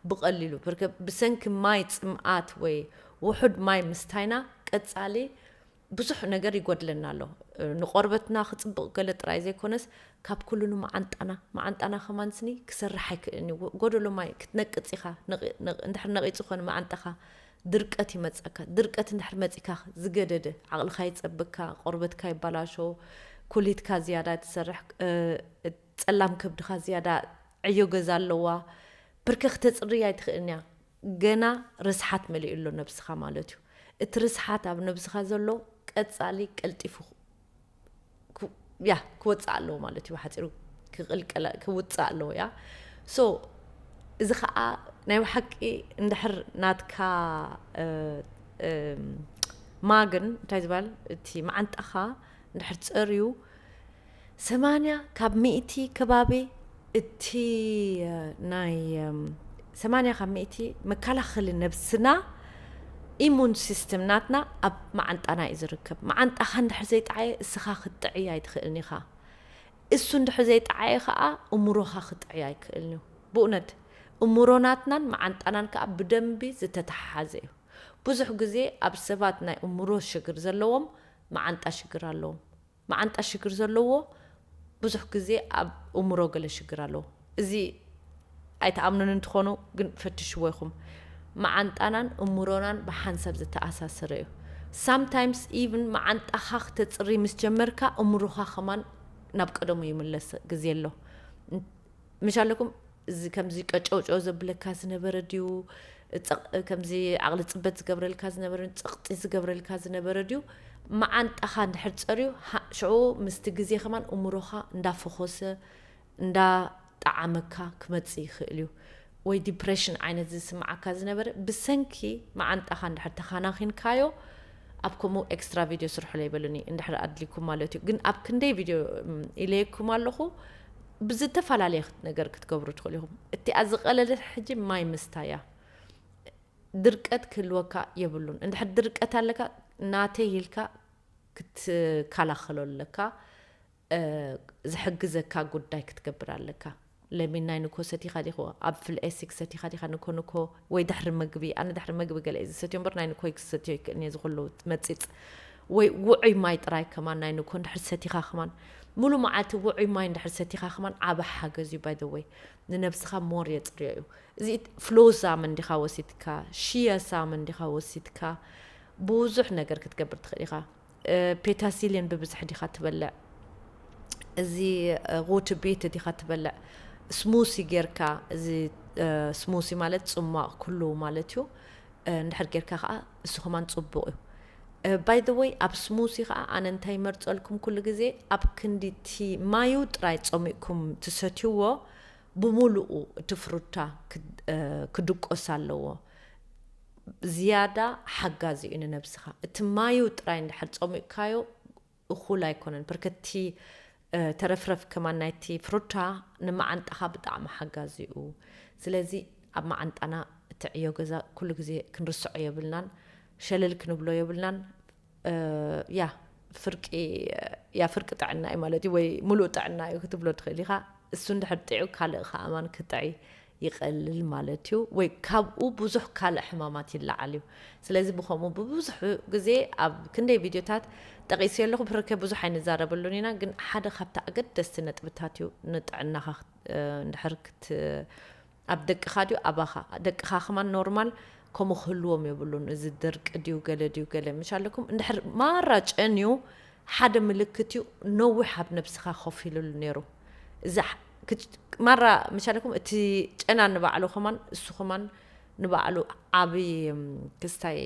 ብቐሊሉ ብርከ ብሰንኪ ማይ ጽምኣት ወይ ውሑድ ማይ ምስታይና ቀጻሊ ብዙሕ ነገር ይጎድለና ኣሎ። ንቆርበትና ክጽብቕ ገለ ጥራይ ዘይኮነስ ካብ ኩሉ ንመዓንጣና መዓንጣና ከማን ስኒ ክሰርሕ ኣይክእልን እዩ። ጎደሎ ማይ ክትነቅጽ ኢኻ። እንድሕር ነቒጹ ኮነ መዓንጣኻ ድርቀት ይመጸካ። ድርቀት እንድሕር መጺካ ዝገደደ ዓቕልኻ ይጸብካ፣ ቆርበትካ ይባላሾ፣ ኩሊትካ ዝያዳ ትሰርሕ፣ ጸላም ከብድኻ ዝያዳ ዕዮ ገዛ ኣለዋ። ብርከ ክተጽርይ ኣይትኽእልን እያ። ገና ርስሓት መሊኡ ኣሎ ነብስኻ ማለት እዩ። እቲ ርስሓት ኣብ ነብስኻ ዘሎ ቀጻሊ ቀልጢፉ ያ ክወጽእ ኣለዎ ማለት እዩ። ብሓጺሩ ክቕልቀል ክውጽእ ኣለዎ እያ። ሶ እዚ ኸዓ ናይ ብሓቂ እንድሕር ናትካ ማግን እንታይ ዝበሃል እቲ መዓንጣኻ እንድሕር ጸርዩ ሰማንያ ካብ ሚእቲ ከባቢ እቲ ናይ ሰማንያ ካብ ሚእቲ መከላኸሊ ነብስና ኢሙን ሲስተም ናትና ኣብ መዓንጣና እዩ ዝርከብ። መዓንጣኻ እንድሕር ዘይጠዓየ እስኻ ክትጥዕይ ኣይትኽእልን ኢኻ። እሱ እንድሕር ዘይጠዓየ ከዓ እምሮኻ ክጥዕይ ኣይክእልን እዩ። ብእውነት እምሮ ናትናን መዓንጣናን ከዓ ብደንቢ ዝተተሓሓዘ እዩ። ብዙሕ ግዜ ኣብ ሰባት ናይ እምሮ ሽግር ዘለዎም መዓንጣ ሽግር ኣለዎም። መዓንጣ ሽግር ዘለዎ ብዙሕ ግዜ ኣብ እምሮ ገለ ሽግር ኣለዎ። እዚ ኣይትኣምኑን እንትኾኑ ግን ፈትሽዎ ኢኹም። መዓንጣናን እምሮናን ብሓንሳብ ዝተኣሳሰረ እዩ። ሳምታይምስ ኢቭን መዓንጣኻ ክተፅሪ ምስ ጀመርካ እምሮኻ ከማን ናብ ቀደሙ ይምለስ ግዜ ኣሎ። ምሽ ኣለኩም እዚ ከምዚ ቀጨውጨው ዘብለካ ዝነበረ ድዩ ከምዚ ዓቕሊ ፅበት ዝገብረልካ ዝነበረ ጸቕጢ ዝገብረልካ ዝነበረ ድዩ መዓንጣኻ እንድሕር ፀርዩ ሽዑ ምስቲ ግዜ ከማን እምሮኻ እንዳፈኾሰ እንዳጠዓመካ ክመፅእ ይኽእል እዩ። ወይ ዲፕሬሽን ዓይነት ዝስምዓካ ዝነበረ ብሰንኪ መዓንጣኻ እንድሕር ተኻናኺንካዮ ኣብ ከምኡ ኤክስትራ ቪድዮ ስርሕለይ በሉኒ እንድሕር ኣድሊኩም ማለት እዩ። ግን ኣብ ክንደይ ቪድዮ ኢለየኩም ኣለኹ ብዝተፈላለየ ነገር ክትገብሩ ትኽእሉ ኢኹም። እቲኣ ዝቐለለት ሕጂ ማይ ምስታይ እያ። ድርቀት ክህልወካ የብሉን። እንድሕር ድርቀት ኣለካ ናተይ ኢልካ ክትከላኸሎ ኣለካ። ዝሕግዘካ ጉዳይ ክትገብር ኣለካ። ለሚን ናይ ንኮ ሰቲኻ ዲኹ ኣብ ፍል ኤሲክ ሰቲኻ ዲኻ ንኮ ንኮ ወይ ድሕሪ መግቢ ኣነ ድሕሪ መግቢ ገለ እዩ ዝሰትዮ እምበር ናይ ንኮ ክሰትዮ ይክእልን እየ ዝኩሉ መፂፅ ወይ ውዑይ ማይ ጥራይ ከማን ናይ ንኮ እንድሕር ሰቲኻ ከማን ሙሉ መዓልቲ ውዑይ ማይ እንድሕር ሰቲኻ ከማን ዓበ ሓገዝ እዩ ባይ ወይ ንነብስኻ ሞር የፅርዮ እዩ። እዚ ፍሎ ሳምን ዲኻ ወሲድካ ሽየ ሳምን ዲኻ ወሲድካ ብዙሕ ነገር ክትገብር ትኽእል ኢኻ። ፔታሲሊን ብብዝሒ ዲኻ ትበልዕ? እዚ ሩት ቤት ዲኻ ትበልዕ? ስሙሲ ጌርካ እዚ ስሙሲ ማለት ጽሟቕ ኩሉ ማለት እዩ። እንድሕር ጌርካ ከዓ እሱ ከማን ጽቡቕ እዩ። ባይ ዘ ወይ ኣብ ስሙሲ ከዓ ኣነ እንታይ ይመርጸልኩም ኩሉ ግዜ ኣብ ክንዲ እቲ ማዩ ጥራይ ጸሚቕኩም ትሰትይዎ ብምሉኡ እቲ ፍሩታ ክድቆስ ኣለዎ። ዝያዳ ሓጋዚ እዩ ንነብስኻ። እቲ ማዩ ጥራይ እንድሕር ጸሚቕካዮ እኹል ኣይኮነን። ብርከቲ ተረፍረፍ ከማን ናይቲ ፍሩታ ንመዓንጣኻ ብጣዕሚ ሓጋዚ እዩ። ስለዚ ኣብ መዓንጣና እቲ ዕዮ ገዛ ኩሉ ግዜ ክንርስዖ የብልናን፣ ሸለል ክንብሎ የብልናን። ያ ፍርቂ ያ ፍርቂ ጥዕና እዩ ማለት እዩ ወይ ሙሉእ ጥዕና እዩ ክትብሎ ትኽእል ኢኻ። እሱ እንድሕር ጥዑ ካልእ ከኣማን ክጥዒ ይቐልል ማለት እዩ ወይ ካብኡ ብዙሕ ካልእ ሕማማት ይለዓል እዩ። ስለዚ ብኸምኡ ብብዙሕ ግዜ ኣብ ክንደይ ቪድዮታት ጠቒሰ ኣለኹ ብርከ ብዙሕ ኣይንዛረበሉን ኢና ግን ሓደ ካብቲ ኣገደስቲ ነጥብታት እዩ ንጥዕናኻ እንድሕር ክት ኣብ ደቅኻ ድዩ ኣባኻ ደቅኻ ከማን ኖርማል ከምኡ ክህልዎም የብሉን። እዚ ድርቂ ድዩ ገለ ድዩ ገለ ምሽ ኣለኩም እንድሕር ማራ ጨንዩ ሓደ ምልክት እዩ ነዊሕ ኣብ ነብስኻ ኮፍ ኢሉሉ ነይሩ። እዚ ማራ ምሽ ኣለኩም እቲ ጨና ንባዕሉ ከማን እሱ ከማን ንባዕሉ ዓብይ ክስታይ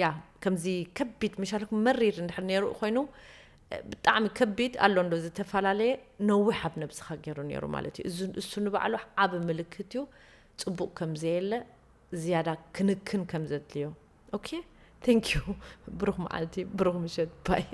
ያ ከምዚ ከቢድ ምሽ ኣለኩም መሪር እንድሕር ነይሩ ኮይኑ ብጣዕሚ ከቢድ ኣሎ እንዶ ዝተፈላለየ ነዊሕ ኣብ ነብስኻ ገይሩ ነይሩ ማለት እዩ። እሱ ንባዕሉ ዓብ ምልክት እዩ። ፅቡቕ ከም ዘየለ ዝያዳ ክንክን ከም ዘድልዮ። ኦኬ thank you ብሩኽ መዓልቲ ብሩኽ ምሸት ባይ